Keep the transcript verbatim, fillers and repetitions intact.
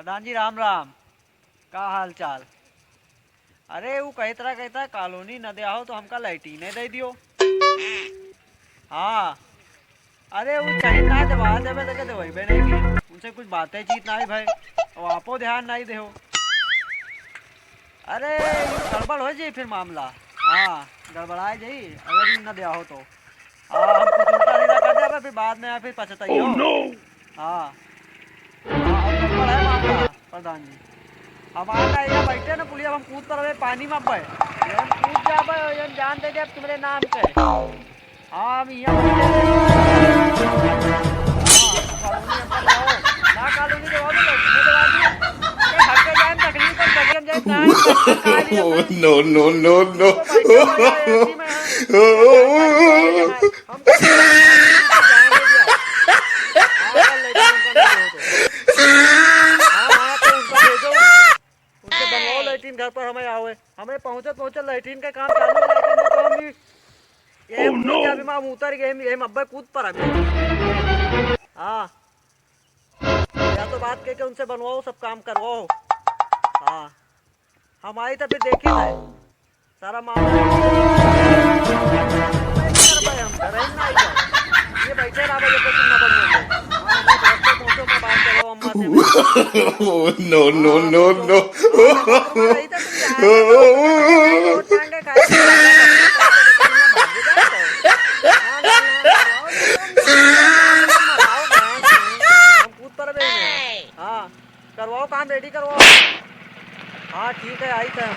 प्रधान जी, राम राम। का हाल चाल? अरे, ऊ कहत रहा, कहता, कॉलोनी न द्या हो तो हमका लैट्रिन दे दियो। हाँ, अरे, ऊ चाहे ना देवा देवे, लेके देवइबे नहीं की। उनसे कुछ बातें चीत नहीं भय, और आपो ध्यान नहीं देहो। अरे, ये गड़बड़ हो जाई फिर मामला। हाँ, गड़बड़ाए जाई, अगर ई न द्या हो तो। हाँ, हम कुछ उल्टा सीधा कर देबे, फिर बाद में फिर पछताई हो। हाँ। हाँ, अब गड़बड़ है मामला, प्रधान जी। हमार ना यहाँ बैठे ना पुलिया, हम कूद पर अबे पानी में अब्बे। ये हम कूद जाबे और ये हम जान दे दे अब तुम्हारे नाम से। हाँ, हम यहाँ बैठे हैं। हाँ, कॉलोनी हम पर रहो। ना कॉलोनी देवा दो, लैट्रिन देवा दियो। अरे, घर पे जाए, तकलीफ है, तकलीफ जाए, कहाँ है, कहाँ है, कहाँ है? No, no, no, no। तो भाई, भाई, भाई, ऐसी में है। हम तो जाने दिया। हाँ, लैट्रिन उनका नहीं दे दो। हाँ, हाँ, तो उनका भेजो। उनसे बनवाओ लैट्रिन घर पर हमें आवे। हमें पहुँचत पहुँचत लैट्रिन का काम चालू हो जाए, तो हम भी ये Oh, no। जब हम उतर गए, हम, हम अब्बे कूद पर अभी। हाँ। या तो बात कह के उनसे बनवाओ, सब काम करवाओ। हाँ। हम आई तो फिर देखी जाए। सारा मामला। हम डरे ना आई जाए। ये बैठे रहा भाई, ये कुछ ना बनवाओ। हाँ, हम घर पे पहुँचो, मैं बात करो अम्मा से। No, no, no, no। हम कूद पर बे। हाँ, करवाओ काम, रेडी करवाओ। हाँ, ठीक है, आई थे हम।